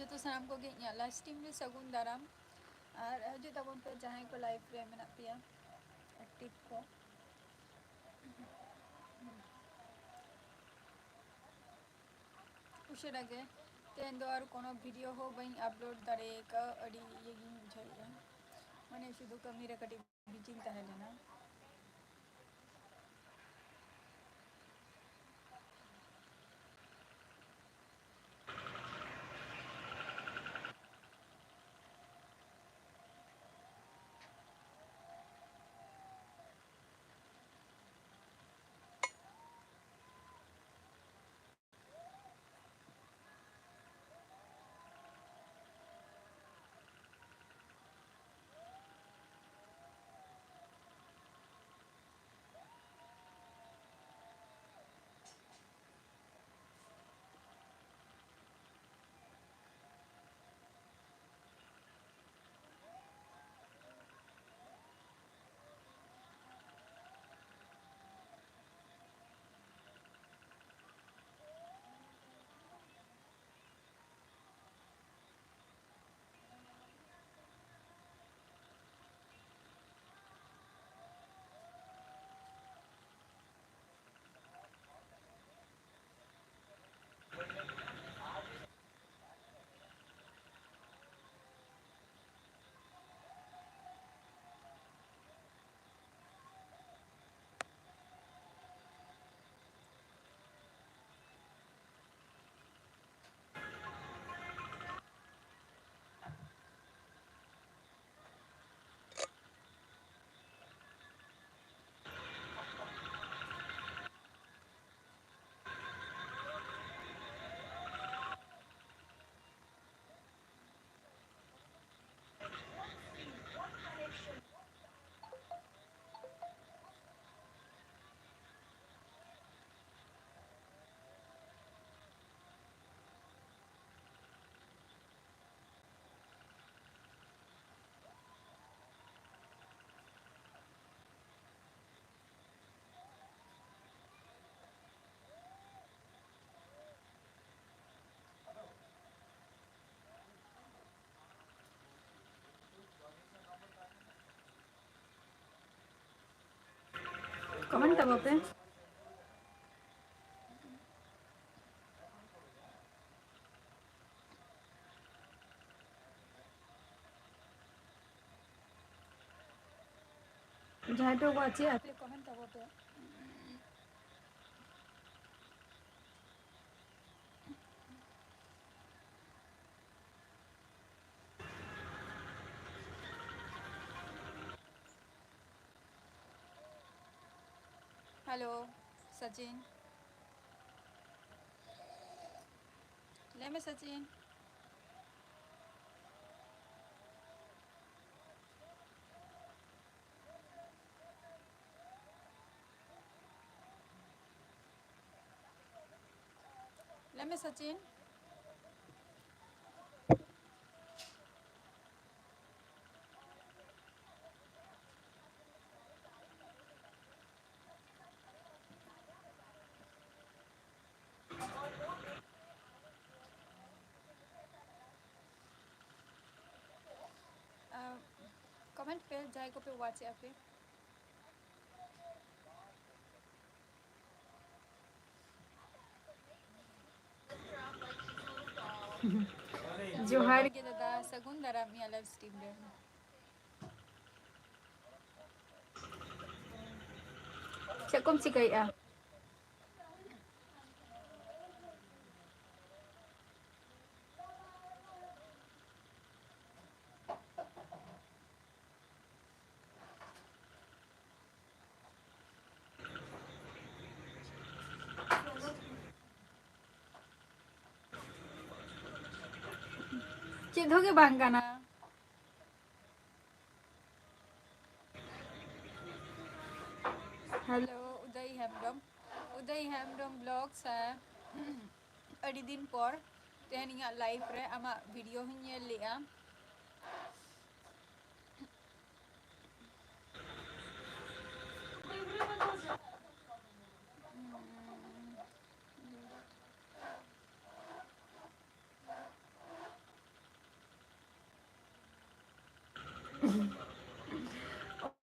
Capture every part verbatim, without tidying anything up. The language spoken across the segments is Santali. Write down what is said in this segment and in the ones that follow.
ᱡᱚᱛᱚ ᱥᱟᱱᱟᱢ ᱠᱚᱜᱮ ᱤᱧᱟᱹᱜ live stream ᱨᱮ ᱥᱟᱹᱜᱩᱱ ᱫᱟᱨᱟᱢ᱾ ᱟᱨ ᱦᱤᱡᱩᱜ ᱛᱟᱵᱚᱱ ᱯᱮ ᱡᱟᱦᱟᱸᱭ ᱠᱚ live ᱨᱮ ᱢᱮᱱᱟᱜ ᱯᱮᱭᱟ, active ᱠᱚ᱾ ᱩᱥᱟᱹᱨᱟ ᱜᱮ᱾ ᱛᱮᱦᱮᱧ ᱫᱚ ᱟᱨ ᱠᱳᱱᱳ video ᱦᱚᱸ ᱵᱟᱹᱧ upload ᱫᱟᱲᱮ ᱟᱠᱟᱫᱼᱟ, ᱟᱹᱰᱤ ᱤᱭᱟᱹ ᱜᱤᱧ ᱵᱩᱡᱷᱟᱹᱣᱮᱫᱼᱟ, ᱢᱟᱱᱮ ᱥᱩᱫᱷᱩ ᱠᱟᱹᱢᱤ ᱨᱮ ᱠᱟᱹᱴᱤᱡ busy ᱛᱟᱦᱮᱸ ᱞᱮᱱᱟ᱾ Comment ᱛᱟᱵᱚ ᱯᱮ᱾ ᱡᱟᱦᱟᱸᱭ ᱯᱮ watch ᱮᱫᱼᱟ, ᱟᱯᱮ comment ᱛᱟᱵᱚ ᱯᱮ᱾ Hello, ᱥᱟᱪᱤᱱ᱾ ᱞᱟᱹᱭ ᱢᱮ, ᱥᱟᱪᱤᱱ᱾ ᱞᱟᱹᱭ ᱢᱮ, ᱥᱟᱪᱤᱱ᱾ ᱟᱸ, comment ᱯᱮ, ᱡᱟᱦᱟᱸᱭ ᱠᱚᱯᱮ watch ᱮᱫᱼᱟ ᱯᱮ᱾ ᱡᱚᱦᱟᱨ ᱜᱮ ᱫᱟᱫᱟ, ᱥᱟᱹᱜᱩᱱ ᱫᱟᱨᱟᱢ ᱤᱧᱟᱹᱜ live stream ᱨᱮ᱾ ᱪᱮᱫ ᱠᱚᱢ ᱪᱤᱠᱟᱹᱭᱮᱫᱼᱟ? ᱪᱮᱫ ᱦᱚᱸ ᱜᱮ ᱵᱟᱝ ᱠᱟᱱᱟ᱾ Hello, ᱩᱫᱚᱭ ᱦᱮᱢᱵᱨᱚᱢ, ᱩᱫᱚᱭ ᱦᱮᱢᱵᱨᱚᱢ vlogs, ᱦᱮᱸ᱾ ᱟᱹᱰᱤ ᱫᱤᱱ ᱯᱚᱨ ᱛᱮᱦᱮᱧ ᱤᱧᱟᱹᱜ live ᱨᱮ ᱟᱢᱟᱜ video ᱦᱚᱸᱧ ᱧᱮᱞ ᱞᱮᱜᱼᱟ᱾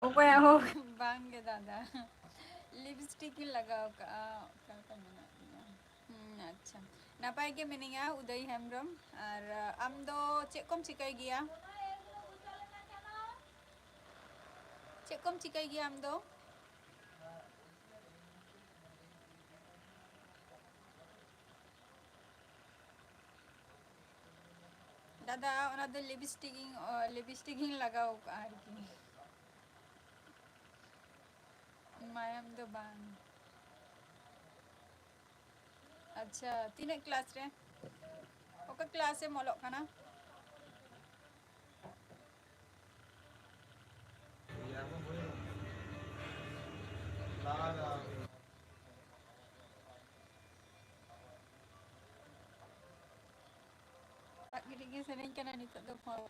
ᱚᱠᱚᱭᱟᱜ ᱦᱚᱸ ᱵᱟᱝ ᱜᱮ ᱫᱟᱫᱟ᱾ ᱞᱤᱯᱥᱴᱤᱠ ᱤᱧ ᱞᱟᱜᱟᱣ ᱠᱟᱜᱼᱟ᱾ ᱚᱠᱟ ᱞᱮᱠᱟ ᱢᱮᱱᱟᱜ ᱢᱮᱭᱟ? ᱦᱩᱸ, ᱟᱪᱪᱷᱟ᱾ ᱱᱟᱯᱟᱭ ᱜᱮ ᱢᱤᱱᱟᱹᱧᱟ, ᱩᱫᱚᱭ ᱦᱮᱢᱵᱨᱚᱢ᱾ ᱟᱨ, ᱟ, ᱟᱢ ᱫᱚ ᱪᱮᱫ ᱠᱚᱢ ᱪᱤᱠᱟᱹᱭ ᱜᱮᱭᱟ? ᱪᱮᱫ ᱠᱚᱢ ᱪᱤᱠᱟᱹᱭ ᱜᱮᱭᱟ ᱟᱢ ᱫᱚ? ᱫᱟᱫᱟ, ᱚᱱᱟ ᱫᱚ ᱞᱤᱯᱥᱴᱤᱠ ᱤᱧ, ᱚ, ᱞᱤᱯᱥᱴᱤᱠ ᱤᱧ ᱞᱟᱜᱟᱣ ᱠᱟᱜᱼᱟ ᱟᱨᱠᱤ᱾ ᱢᱟᱭᱟᱢ ᱫᱚ ᱵᱟᱝ᱾ ᱟᱪᱪᱷᱟ, ᱛᱤᱱᱟᱹᱜ ᱠᱞᱟᱥ ᱨᱮ? ᱚᱠᱟ ᱠᱞᱟᱥ ᱮᱢ ᱚᱞᱚᱜ ᱠᱟᱱᱟ? ᱨᱟᱜ ᱜᱤᱰᱤ ᱜᱮ ᱥᱟᱱᱟᱧ ᱠᱟᱱᱟ ᱱᱤᱛᱚᱜ ᱫᱚ ᱯᱷᱳᱱ᱾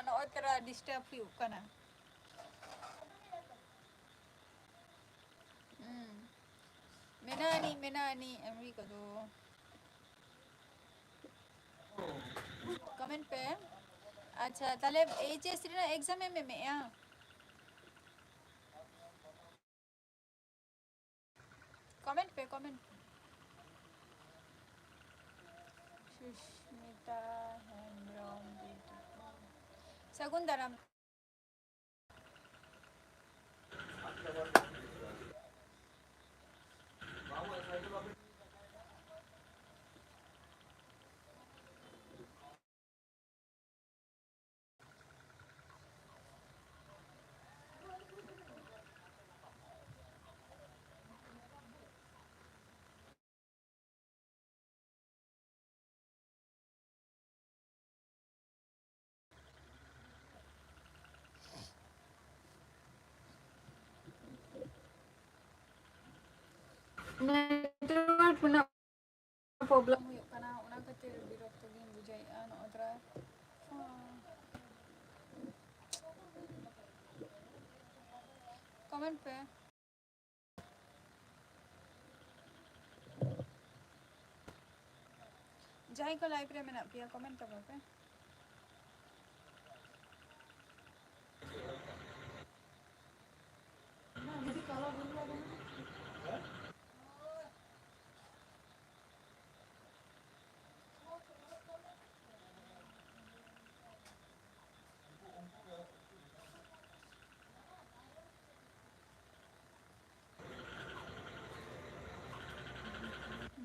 ᱱᱚᱜᱼᱚᱭ ᱛᱚᱨᱟ ᱰᱤᱥᱴᱟᱨᱵ ᱦᱩᱭᱩᱜ ᱠᱟᱱᱟ᱾ ᱦᱩᱸ᱾ ᱢᱮᱱᱟᱜ ᱟᱹᱱᱤᱡ, ᱢᱮᱱᱟᱜ ᱟᱹᱱᱤᱡ, ᱮᱢᱨᱤ ᱠᱚᱫᱚ᱾ ᱠᱚᱢᱮᱱᱴ ᱯᱮ᱾ ᱟᱪᱪᱷᱟ, ᱛᱟᱦᱞᱮ ᱮᱭᱤᱪ ᱮᱥ ᱨᱮᱱᱟᱜ ᱮᱠᱡᱟᱢ ᱮᱢ ᱮᱢᱮᱜᱼᱟ? ᱠᱚᱢᱮᱱᱴ ᱯᱮ, ᱠᱚᱢᱮᱱᱴ ᱯᱮ᱾ ᱥᱩᱥᱢᱤᱛᱟ ᱦᱮᱢᱵᱨᱚᱢ, ᱥᱟᱹᱜᱩᱱ ᱫᱟᱨᱟᱢ᱾ ᱱᱮᱴᱣᱟᱨᱠ ᱨᱮᱱᱟᱜ ᱯᱨᱚᱵᱞᱮᱢ ᱦᱩᱭᱩᱜ ᱠᱟᱱᱟ, ᱚᱱᱟ ᱠᱷᱟᱹᱛᱤᱨ ᱵᱤᱨᱚᱠᱛᱚ ᱜᱤᱧ ᱵᱩᱡᱷᱟᱹᱣᱮᱫᱼᱟ ᱱᱚᱜᱼᱚᱭ ᱛᱷᱚᱲᱟ᱾ ᱠᱚᱢᱮᱱᱴ ᱯᱮ᱾ ᱡᱟᱦᱟᱸᱭ ᱠᱚ ᱞᱟᱭᱤᱵᱷ ᱨᱮ ᱢᱮᱱᱟᱜ ᱯᱮᱭᱟ, ᱠᱚᱢᱮᱱᱴ ᱛᱟᱵᱚᱱ ᱯᱮ᱾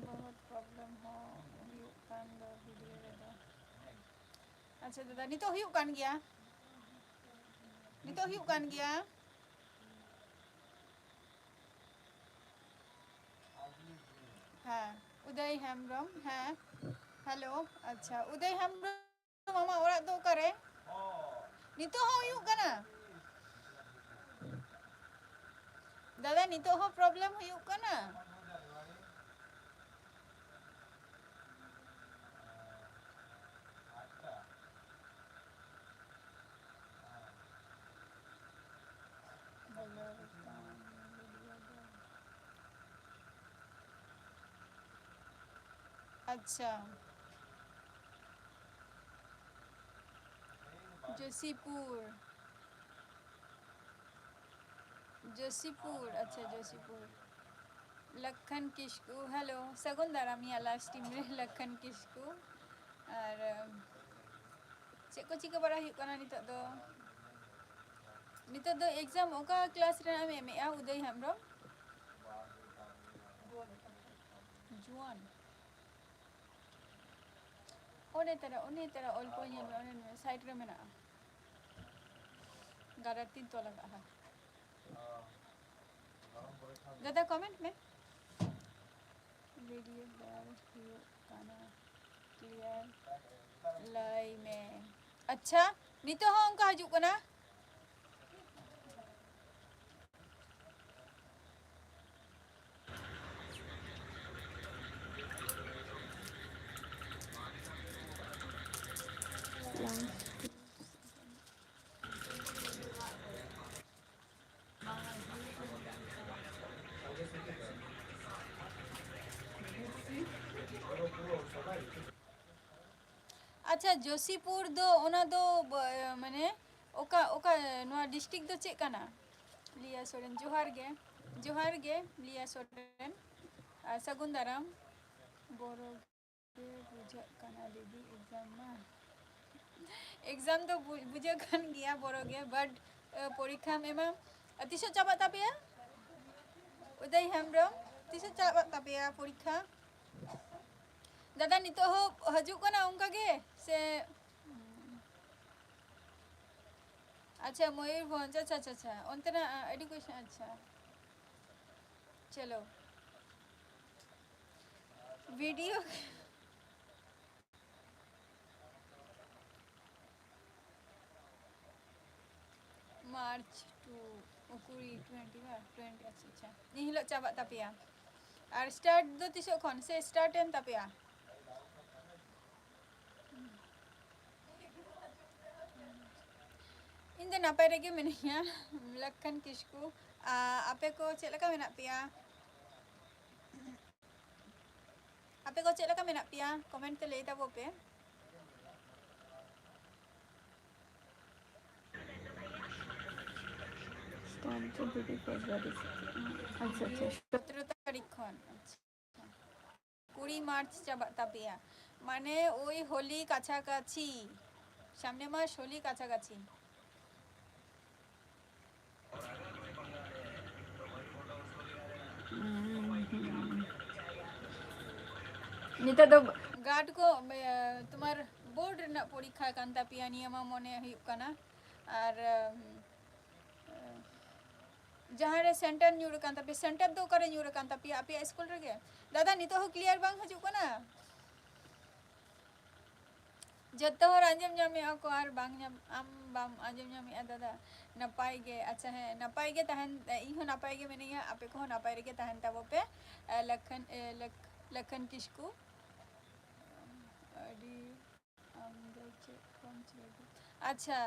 ᱵᱚᱦᱩᱛ ᱯᱨᱚᱵᱞᱮᱢ ᱦᱚᱸ ᱦᱩᱭᱩᱜ ᱠᱟᱱ ᱫᱚ ᱵᱷᱤᱰᱤᱭᱳ ᱨᱮᱫᱚ᱾ ᱟᱪᱪᱷᱟ ᱫᱟᱫᱟ, ᱱᱤᱛᱚᱜ ᱦᱩᱭᱩᱜ ᱠᱟᱱ ᱜᱮᱭᱟ? ᱱᱤᱛᱚᱜ ᱦᱩᱭᱩᱜ ᱠᱟᱱ ᱜᱮᱭᱟ? ᱦᱮᱸ, ᱩᱫᱚᱭ ᱦᱮᱢᱵᱨᱚᱢ, ᱦᱮᱸ, ᱦᱮᱞᱳ, ᱟᱪᱪᱷᱟ, ᱩᱫᱚᱭ ᱦᱮᱢᱵᱨᱚᱢ, ᱟᱢᱟᱜ ᱚᱲᱟᱜ ᱫᱚ ᱚᱠᱟᱨᱮ? ᱱᱤᱛᱚᱜ ᱦᱚᱸ ᱦᱩᱭᱩᱜ ᱠᱟᱱᱟ? ᱫᱟᱫᱟ, ᱱᱤᱛᱚᱜ ᱦᱚᱸ ᱯᱨᱚᱵᱞᱮᱢ ᱦᱩᱭᱩᱜ ᱠᱟᱱᱟ? ᱟᱪᱪᱷᱟ, ᱡᱳᱥᱤᱯᱩᱨ, ᱡᱳᱥᱤᱯᱩᱨ, ᱟᱪᱪᱷᱟ, ᱡᱳᱥᱤᱯᱩᱨ᱾ ᱞᱟᱠᱷᱟᱱ ᱠᱤᱥᱠᱩ, ᱦᱮᱞᱳ, ᱥᱟᱹᱜᱩᱱ ᱫᱟᱨᱟᱢ ᱤᱧᱟᱹᱜ ᱞᱟᱭᱤᱵᱷ ᱥᱴᱨᱤᱢ ᱨᱮ, ᱞᱟᱠᱷᱟᱱ ᱠᱤᱥᱠᱩ᱾ ᱟᱨ ᱪᱮᱫ ᱠᱚ ᱪᱤᱠᱟᱹ ᱵᱟᱲᱟ ᱦᱩᱭᱩᱜ ᱠᱟᱱᱟ ᱱᱤᱛᱚᱜ ᱫᱚ? ᱱᱤᱛᱚᱜ ᱫᱚ ᱮᱠᱡᱟᱢ ᱚᱠᱟ ᱠᱞᱟᱥ ᱨᱮᱱᱟᱜ ᱮᱢ ᱮᱢᱮᱜᱼᱟ, ᱩᱫᱚᱭ ᱦᱮᱢᱵᱨᱚᱢ? ᱡᱩᱣᱟᱹᱱ᱾ ᱚᱱᱮ ᱛᱟᱨᱟ, ᱚᱱᱮ ᱛᱟᱨᱟ ᱚᱞᱯᱚ ᱧᱮᱞ ᱢᱮ, ᱚᱱᱮ ᱥᱟᱭᱤᱰ ᱨᱮ ᱢᱮᱱᱟᱜᱼᱟ᱾ ᱜᱟᱰᱟᱨ ᱛᱤᱧ ᱛᱚᱞ ᱟᱠᱟᱫᱼᱟ᱾ ᱫᱟᱫᱟ, ᱠᱚᱢᱮᱱᱴ ᱢᱮ᱾ ᱵᱷᱤᱰᱤᱭᱳ ᱵᱟᱭ ᱦᱩᱭᱩᱜ ᱠᱟᱱᱟ, ᱠᱞᱤᱭᱟᱨ ᱞᱟᱹᱭ ᱢᱮ᱾ ᱟᱪᱪᱷᱟ, ᱱᱤᱛᱚᱜ ᱦᱚᱸ ᱚᱱᱠᱟ ᱦᱤᱡᱩᱜ ᱠᱟᱱᱟ? ᱟᱪᱪᱷᱟ, ᱡᱳᱥᱤᱯᱩᱨ ᱫᱚ ᱚᱱᱟ ᱫᱚ ᱵ-, ᱢᱟᱱᱮ ᱚᱠᱟ, ᱚᱠᱟ ᱱᱚᱣᱟ district ᱫᱚ ᱪᱮᱫ ᱠᱟᱱᱟ? ᱞᱤᱭᱟ ᱥᱚᱨᱮᱱ, ᱡᱚᱦᱟᱨ ᱜᱮ, ᱡᱚᱦᱟᱨ ᱜᱮ ᱞᱤᱭᱟ ᱥᱚᱨᱮᱱ ᱟᱨ ᱥᱟᱹᱜᱩᱱ ᱫᱟᱨᱟᱢ᱾ ᱵᱚᱨᱚ ᱜᱮ ᱵᱩᱡᱷᱟᱹᱜ ᱠᱟᱱᱟ ᱫᱤᱫᱤ exam ᱢᱟ᱾ Exam ᱫᱚ ᱵᱩ-, ᱵᱩᱡᱷᱟᱹᱜ ᱠᱟᱱ ᱜᱮᱭᱟ ᱵᱚᱨᱚ ᱜᱮ, but, ᱮ, ᱯᱚᱨᱤᱠᱠᱷᱟᱢ ᱮᱢᱟ᱾ ᱟᱨ ᱛᱤᱥᱚᱜ ᱪᱟᱵᱟᱜ ᱛᱟᱯᱮᱭᱟ? ᱩᱫᱚᱭ ᱦᱮᱢᱵᱨᱚᱢ, ᱛᱤᱥᱚᱜ ᱪᱟᱵᱟᱜ ᱛᱟᱯᱮᱭᱟ ᱯᱚᱨᱤᱠᱠᱷᱟ? ᱫᱟᱫᱟ, ᱱᱤᱛᱚᱜ ᱦᱚᱸ ᱦᱤᱡᱩᱜ ᱠᱟᱱᱟ ᱚᱱᱠᱟ ᱜᱮ ᱥᱮ? ᱟᱪᱪᱷᱟ, ᱢᱚᱭᱩᱨᱵᱷᱚᱸᱡᱽ, ᱟᱪᱪᱷᱟ, ᱟᱪᱪᱷᱟ, ᱟᱪᱪᱷᱟ, ᱚᱱᱛᱮᱱᱟᱜ, ᱟ, education, ᱟᱪᱪᱷᱟ, ᱪᱚᱞᱚ, video᱾ March two, ᱠᱩᱲᱤ, twenty ᱵᱟ, twenty, ᱟᱪᱪᱷᱟ, ᱟᱪᱪᱷᱟ, ᱮᱱ ᱦᱤᱞᱳᱜ ᱪᱟᱵᱟᱜ ᱛᱟᱯᱮᱭᱟ᱾ ᱟᱨ start ᱫᱚ ᱛᱤᱥᱚᱜ ᱠᱷᱚᱱ ᱥᱮ start ᱮᱱ ᱛᱟᱯᱮᱭᱟ? ᱤᱧ ᱫᱚ ᱱᱟᱯᱟᱭ ᱨᱮᱜᱮ ᱢᱤᱱᱟᱹᱧᱟ, ᱞᱟᱠᱷᱟᱱ ᱠᱤᱥᱠᱩ᱾ ᱟ, ᱟᱯᱮ ᱠᱚ ᱪᱮᱫ ᱞᱮᱠᱟ ᱢᱮᱱᱟᱜ ᱯᱮᱭᱟ? ᱟᱯᱮ ᱠᱚ ᱪᱮᱫ ᱞᱮᱠᱟ ᱢᱮᱱᱟᱜ ᱯᱮᱭᱟ? Comment ᱛᱮ ᱞᱟᱹᱭ ᱛᱟᱵᱚ ᱯᱮ᱾ Start ᱫᱚ ᱫᱤᱫᱤ February ᱥᱮᱫ᱾ ᱟᱪᱪᱷᱟ, ᱟᱪᱪᱷᱟ᱾ ᱥᱚᱛᱨᱚ ᱛᱟᱹᱨᱤᱠᱷ ᱠᱷᱚᱱ᱾ ᱟᱪᱪᱷᱟ᱾ ᱠᱩᱲᱤ March ᱪᱟᱵᱟᱜ ᱛᱟᱯᱮᱭᱟ, ᱢᱟᱱᱮ ᱳᱭ ᱦᱳᱞᱤ ᱠᱟᱪᱷᱟ ᱠᱟᱪᱷᱤ, ᱥᱟᱢᱱᱮ ᱢᱟᱥ ᱦᱳᱞᱤ ᱠᱟᱪᱷᱟ ᱠᱟᱪᱷᱤ᱾ ᱦᱩᱸ, ᱦᱩᱸ᱾ ᱱᱤᱛᱚᱜ ᱫᱚ guard ᱠᱚ, ᱮ, ᱛᱳᱢᱟᱨ board ᱨᱮᱱᱟᱜ ᱯᱚᱨᱤᱠᱠᱷᱟ ᱠᱟᱱ ᱛᱟᱯᱮᱭᱟ ᱱᱤᱭᱟᱹ ᱢᱟ ᱢᱚᱱᱮ ᱦᱩᱭᱩᱜ ᱠᱟᱱᱟ᱾ ᱟᱨ, ᱮ, ᱡᱟᱦᱟᱸ ᱨᱮ center ᱧᱩᱨ ᱟᱠᱟᱱ ᱛᱟᱯᱮᱭᱟ, center ᱫᱚ ᱚᱠᱟᱨᱮ ᱧᱩᱨ ᱟᱠᱟᱱ ᱛᱟᱯᱮᱭᱟ? ᱟᱯᱮᱭᱟᱜ ᱥᱠᱩᱞ ᱨᱮᱜᱮ? ᱫᱟᱫᱟ, ᱱᱤᱛᱚᱜ ᱦᱚᱸ clear ᱵᱟᱝ ᱦᱤᱡᱩᱜ ᱠᱟᱱᱟ? ᱡᱚᱛᱚ ᱦᱚᱲ ᱟᱸᱡᱚᱢ ᱧᱟᱢᱮᱜᱼᱟ ᱠᱚ ᱟᱨ ᱵᱟᱝ ᱧᱟᱢ, ᱟᱢ ᱵᱟᱢ ᱟᱸᱡᱚᱢ ᱧᱟᱢᱮᱜᱼᱟ ᱫᱟᱫᱟ? ᱱᱟᱯᱟᱭ ᱜᱮ, ᱟᱪᱪᱷᱟ, ᱦᱮᱸ, ᱱᱟᱯᱟᱭ ᱜᱮ ᱛᱟᱦᱮᱱ, ᱤᱧ ᱦᱚᱸ ᱱᱟᱯᱟᱭ ᱜᱮ ᱢᱤᱱᱟᱹᱧᱟ, ᱟᱯᱮ ᱠᱚᱦᱚᱸ ᱱᱟᱯᱟᱭ ᱨᱮᱜᱮ ᱛᱟᱦᱮᱱ ᱛᱟᱵᱚ ᱯᱮ᱾ ᱮ, ᱞᱟᱠᱷᱟᱱ, ᱮ, ᱞᱟᱠ-, ᱞᱟᱠᱷᱟᱱ ᱠᱤᱥᱠᱩ, ᱟᱹᱰᱤ ᱟᱢ ᱫᱚ ᱪᱮᱫ ᱠᱚᱢ ᱪᱤᱠᱟᱹᱭ ᱜᱮᱭᱟ? ᱟᱪᱪᱷᱟ,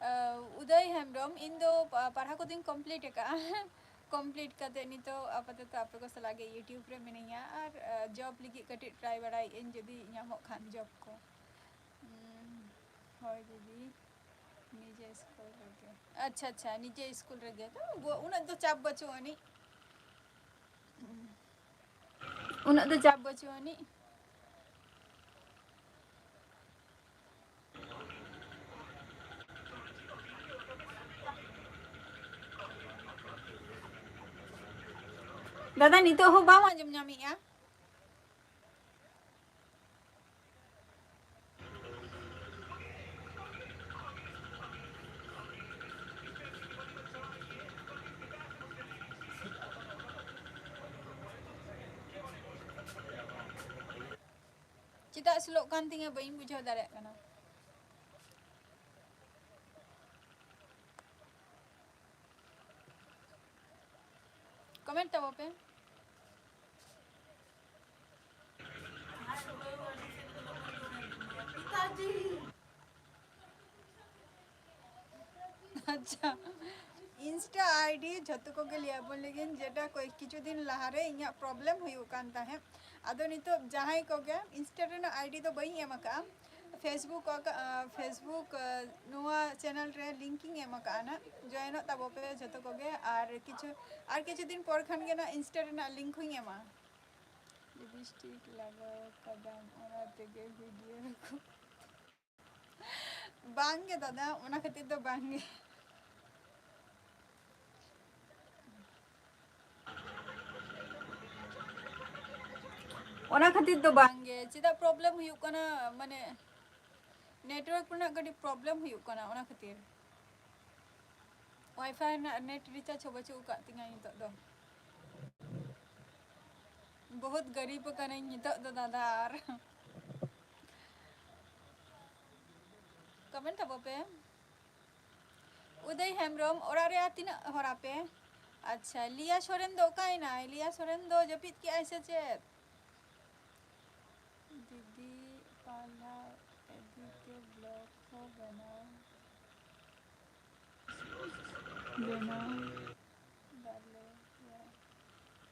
ᱟ, ᱩᱫᱚᱭ ᱦᱮᱢᱵᱨᱚᱢ, ᱤᱧ ᱫᱚ ᱯᱟ-, ᱯᱟᱲᱦᱟᱣ ᱠᱚᱫᱚᱧ complete ᱟᱠᱟᱫᱼᱟ᱾ Complete ᱠᱟᱛᱮ ᱱᱤᱛᱚᱜ ᱟᱯᱟᱛᱚᱛᱚ ᱟᱯᱮ ᱠᱚ ᱥᱟᱞᱟᱜ ᱜᱮ YouTube ᱨᱮ ᱢᱤᱱᱟᱹᱧᱟ ᱟᱨ, ᱟ, job ᱞᱟᱹᱜᱤᱫ ᱠᱟᱹᱴᱤᱡ try ᱵᱟᱲᱟᱭᱮᱫ ᱟᱹᱧ, ᱡᱩᱫᱤ ᱧᱟᱢᱚᱜ ᱠᱷᱟᱱ job ᱠᱚ᱾ ᱦᱩᱸ, ᱦᱳᱭ ᱫᱤᱫᱤ, ᱱᱤᱡᱮ ᱥᱠᱩᱞ ᱨᱮᱜᱮ᱾ ᱟᱪᱪᱷᱟ, ᱟᱪᱪᱷᱟ, ᱱᱤᱡᱮ ᱥᱠᱩᱞ ᱨᱮᱜᱮ᱾ ᱛᱚ, ᱵᱚ-, ᱩᱱᱟᱹᱜ ᱫᱚ ᱪᱟᱯ ᱵᱟᱹᱪᱩᱜ ᱟᱹᱱᱤᱡ᱾ ᱩᱱᱟᱹᱜ ᱫᱚ ᱪᱟᱯ ᱵᱟᱹᱪᱩᱜ ᱟᱹᱱᱤᱡ᱾ ᱫᱟᱫᱟ, ᱱᱤᱛᱚᱜ ᱦᱚᱸ ᱵᱟᱢ ᱟᱸᱡᱚᱢ ᱧᱟᱢᱮᱜᱼᱟ? ᱪᱮᱫᱟᱜ ᱥᱞᱳᱜ ᱠᱟᱱ ᱛᱤᱧᱟᱹ, ᱵᱟᱹᱧ ᱵᱩᱡᱷᱟᱹᱣ ᱫᱟᱲᱮᱭᱟᱜ ᱠᱟᱱᱟ᱾ ᱠᱚᱢᱮᱱᱴ ᱛᱟᱵᱚ ᱯᱮ᱾ ᱟᱪᱪᱷᱟ, ᱤᱱᱥᱴᱟ ᱟᱭᱰᱤ ᱡᱷᱚᱛᱚ ᱠᱚᱜᱮ ᱞᱟᱹᱭ ᱟᱵᱚᱱ ᱞᱟᱹᱜᱤᱫ, ᱡᱮᱴᱟ ᱠᱚᱭᱮᱠ ᱠᱤᱪᱷᱩ ᱫᱤᱱ ᱞᱟᱦᱟᱨᱮ ᱤᱧᱟᱹᱜ ᱯᱨᱚᱵᱞᱮᱢ ᱦᱩᱭᱩᱜ ᱠᱟᱱ ᱛᱟᱦᱮᱸᱫ᱾ ᱟᱫᱚ ᱱᱤᱛᱚᱜ ᱡᱟᱦᱟᱸᱭ ᱠᱚᱜᱮ, ᱤᱱᱥᱴᱟ ᱨᱮᱱᱟᱜ ᱟᱭᱰᱤ ᱫᱚ ᱵᱟᱹᱧ ᱮᱢ ᱟᱠᱟᱫᱼᱟ, ᱯᱷᱮᱥᱵᱩᱠ ᱟᱠᱟ-, ᱟ, ᱯᱷᱮᱥᱵᱩᱠ, ᱟ, ᱱᱚᱣᱟ ᱪᱮᱱᱮᱞ ᱨᱮ ᱞᱤᱝᱠ ᱤᱧ ᱮᱢ ᱟᱠᱟᱫᱼᱟ ᱱᱟᱜ, ᱡᱚᱭᱮᱱᱚᱜ ᱛᱟᱵᱚ ᱯᱮ ᱡᱷᱚᱛᱚ ᱠᱚᱜᱮ᱾ ᱟᱨ ᱠᱤᱪᱷᱩ, ᱟᱨ ᱠᱤᱪᱷᱩ ᱫᱤᱱ ᱯᱚᱨ ᱠᱷᱟᱱ ᱜᱮ ᱱᱟᱜ ᱤᱱᱥᱴᱟ ᱨᱮᱱᱟᱜ ᱞᱤᱝᱠ ᱦᱚᱸᱧ ᱮᱢᱟ᱾ ᱞᱤᱯᱤᱥᱴᱤᱠ ᱞᱟᱜᱟᱣ ᱠᱟᱫᱟᱢ, ᱚᱱᱟ ᱛᱮᱜᱮ ᱵᱷᱤᱰᱤᱭᱳ ᱠᱚ᱾ ᱵᱟᱝ ᱜᱮ ᱫᱟᱫᱟ, ᱚᱱᱟ ᱠᱷᱟᱹᱛᱤᱨ ᱫᱚ ᱵᱟᱝ ᱜᱮ᱾ ᱚᱱᱟ ᱠᱷᱟᱹᱛᱤᱨ ᱫᱚ ᱵᱟᱝ ᱜᱮ᱾ ᱪᱮᱫᱟᱜ ᱯᱨᱚᱵᱞᱮᱢ ᱦᱩᱭᱩᱜ ᱠᱟᱱᱟ? ᱢᱟᱱᱮ, ᱱᱮᱴᱣᱟᱨᱠ ᱨᱮᱱᱟᱜ ᱠᱟᱹᱴᱤᱡ ᱯᱨᱚᱵᱞᱮᱢ ᱦᱩᱭᱩᱜ ᱠᱟᱱᱟ, ᱚᱱᱟ ᱠᱷᱟᱹᱛᱤᱨ᱾ ᱣᱟᱭᱯᱷᱟᱭ ᱨᱮᱱᱟᱜ ᱱᱮᱴ ᱨᱤᱪᱟᱨᱡᱽ ᱦᱚᱸ ᱵᱟᱹᱪᱩᱜ ᱟᱠᱟᱫ ᱛᱤᱧᱟᱹ ᱱᱤᱛᱚᱜ ᱫᱚ᱾ ᱵᱚᱦᱩᱛ ᱜᱟᱨᱤᱵ ᱟᱠᱟᱱᱟᱹᱧ ᱱᱤᱛᱚᱜ ᱫᱚ ᱫᱟᱫᱟ᱾ ᱟᱨ ᱠᱚᱢᱮᱱᱴ ᱛᱟᱵᱚ ᱯᱮ᱾ ᱩᱫᱚᱭ ᱦᱮᱢᱵᱨᱚᱢ, ᱚᱲᱟᱜ ᱨᱮ ᱟᱨ ᱛᱤᱱᱟᱹᱜ ᱦᱚᱲ ᱟᱯᱮ? ᱟᱪᱪᱷᱟ, ᱞᱤᱭᱟ ᱥᱚᱨᱮᱱ ᱫᱚ ᱚᱠᱟᱭᱮᱱᱟᱭ? ᱞᱤᱭᱟ ᱥᱚᱨᱮᱱ ᱫᱚ ᱡᱟᱹᱯᱤᱫ ᱠᱮᱜᱼᱟᱭ ᱥᱮ ᱪᱮᱫ? ᱫᱤᱫᱤ ᱯᱟᱞᱦᱟ ᱤᱫᱤ ᱛᱮ ᱵᱞᱚᱜ ᱠᱚ ᱵᱮᱱᱟᱣ, ᱵᱮᱱᱟᱣ ᱫᱟᱲᱮᱭᱟᱜ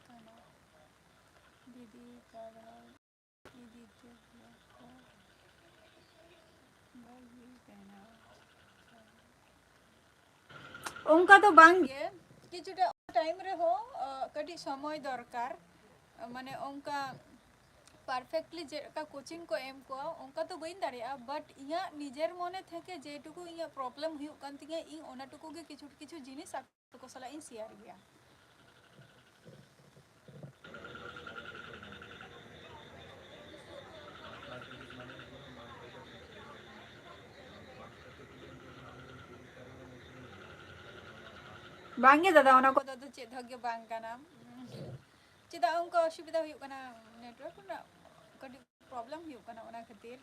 ᱠᱟᱱᱟ᱾ ᱫᱤᱫᱤ ᱯᱟᱞᱦᱟ ᱤᱫᱤ ᱛᱮ ᱵᱞᱚᱜ ᱠᱚ ᱚᱱᱠᱟ ᱫᱚ ᱵᱟᱝ ᱜᱮ, ᱠᱤᱪᱷᱩᱴᱟ ᱴᱟᱭᱤᱢ ᱨᱮᱦᱚᱸ, ᱟ, ᱠᱟᱹᱴᱤᱡ ᱥᱚᱢᱚᱭ ᱫᱚᱨᱠᱟᱨ᱾ ᱢᱟᱱᱮ ᱚᱱᱠᱟ perfectly ᱪᱮᱫ ᱞᱮᱠᱟ ᱠᱳᱪᱤᱝ ᱠᱚ ᱮᱢ ᱠᱚᱣᱟ, ᱚᱱᱠᱟ ᱫᱚ ᱵᱟᱹᱧ ᱫᱟᱲᱮᱭᱟᱜᱼᱟ, but ᱤᱧᱟᱹᱜ ᱱᱤᱡᱮᱨ ᱢᱚᱱᱮ ᱛᱷᱮᱠᱮ ᱡᱮᱴᱩᱠᱩ ᱤᱧᱟᱹᱜ ᱯᱨᱚᱵᱞᱮᱢ ᱦᱩᱭᱩᱜ ᱠᱟᱱ ᱛᱤᱧᱟᱹ, ᱤᱧ ᱚᱱᱟᱴᱩᱠᱩ ᱜᱮ ᱠᱤᱪᱷᱩ ᱠᱤᱪᱷᱩ ᱡᱤᱱᱤᱥ ᱟᱠᱚ ᱥᱟᱞᱟᱜ ᱤᱧ ᱥᱮᱭᱟᱨ ᱜᱮᱭᱟ᱾ ᱵᱟᱝᱜᱮ ᱫᱟᱫᱟ, ᱚᱱᱟ ᱠᱚᱫᱚ ᱟᱫᱚ ᱪᱮᱫ ᱦᱚᱸ ᱜᱮ ᱵᱟᱝ ᱠᱟᱱᱟ᱾ ᱪᱮᱫᱟᱜ ᱚᱱᱠᱟ ᱚᱥᱩᱵᱤᱫᱷᱟ ᱦᱩᱭᱩᱜ ᱠᱟᱱᱟ? ᱱᱮᱴᱣᱟᱨᱠ ᱨᱮᱱᱟᱜ ᱠᱟᱹᱴᱤᱡ ᱯᱨᱚᱵᱞᱮᱢ ᱦᱩᱭᱩᱜ ᱠᱟᱱᱟ, ᱚᱱᱟ ᱠᱷᱟᱹᱛᱤᱨ᱾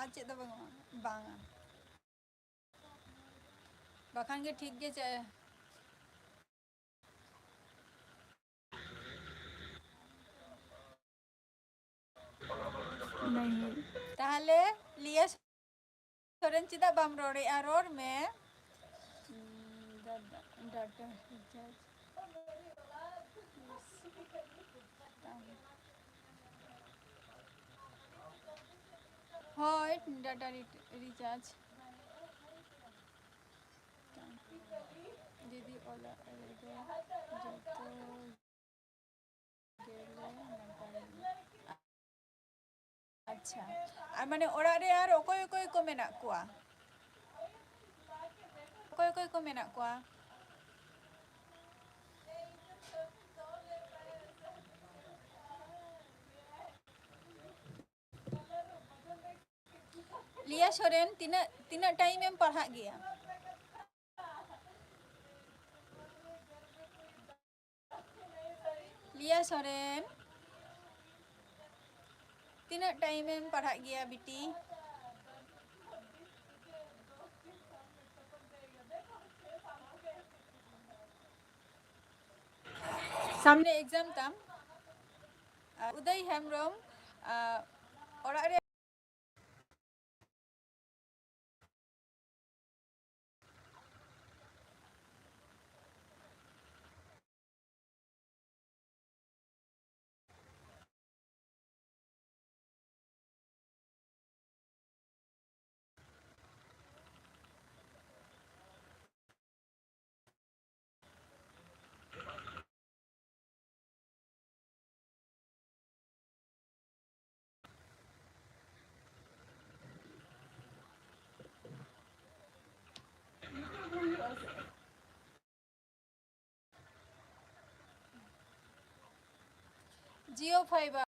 ᱟᱨ ᱪᱮᱫ ᱫᱚ ᱵᱟᱹᱱᱩᱜᱼᱟ? ᱵᱟᱝᱟ᱾ ᱵᱟᱠᱷᱟᱱ ᱜᱮ ᱴᱷᱤᱠ ᱜᱮ ᱪᱮ-, ᱛᱟᱦᱞᱮ ᱞᱤᱭᱟ ᱥᱚᱨᱮᱱ, ᱪᱮᱫᱟᱜ ᱵᱟᱢ ᱨᱚᱲᱮᱜᱼᱟ? ᱨᱚᱲ ᱢᱮ᱾ Data recharge. ᱦᱳᱭ, ᱰᱟᱴᱟ ᱨᱤᱪᱟᱨᱡᱽ᱾ ᱫᱤᱫᱤ ᱚᱲᱟᱜ ᱨᱮᱫᱚ ᱡᱚᱛᱚ ᱜᱮᱞᱮ ᱱᱟᱯᱟᱭ ᱜᱮᱭᱟ᱾ ᱟᱪᱪᱷᱟ, ᱟᱨ ᱢᱟᱱᱮ ᱚᱲᱟᱜ ᱨᱮ ᱟᱨ ᱚᱠᱚᱭ ᱚᱠᱚᱭ ᱠᱚ ᱢᱮᱱᱟᱜ ᱠᱚᱣᱟ? ᱚᱠᱚᱭ ᱚᱠᱚᱭ ᱠᱚ ᱢᱮᱱᱟᱜ ᱠᱚᱣᱟ? ᱞᱤᱭᱟ ᱥᱚᱨᱮᱱ, ᱛᱤᱱᱟᱹᱜ, ᱛᱤᱱᱟᱹᱜ ᱴᱟᱭᱤᱢ ᱮᱢ ᱯᱟᱲᱦᱟᱜ ᱜᱮᱭᱟ? ᱞᱤᱭᱟ ᱥᱚᱨᱮᱱ, ᱛᱤᱱᱟᱹᱜ ᱴᱟᱭᱤᱢ ᱮᱢ ᱯᱟᱲᱦᱟᱜ ᱜᱮᱭᱟ ᱵᱤᱴᱤ? ᱥᱟᱢᱱᱮ ᱮᱠᱡᱟᱢ ᱛᱟᱢ᱾ ᱟᱨ ᱩᱫᱚᱭ ᱦᱮᱢᱵᱨᱚᱢ, ᱟᱨ ᱚᱲᱟᱜ ᱨᱮ Jio Fiber.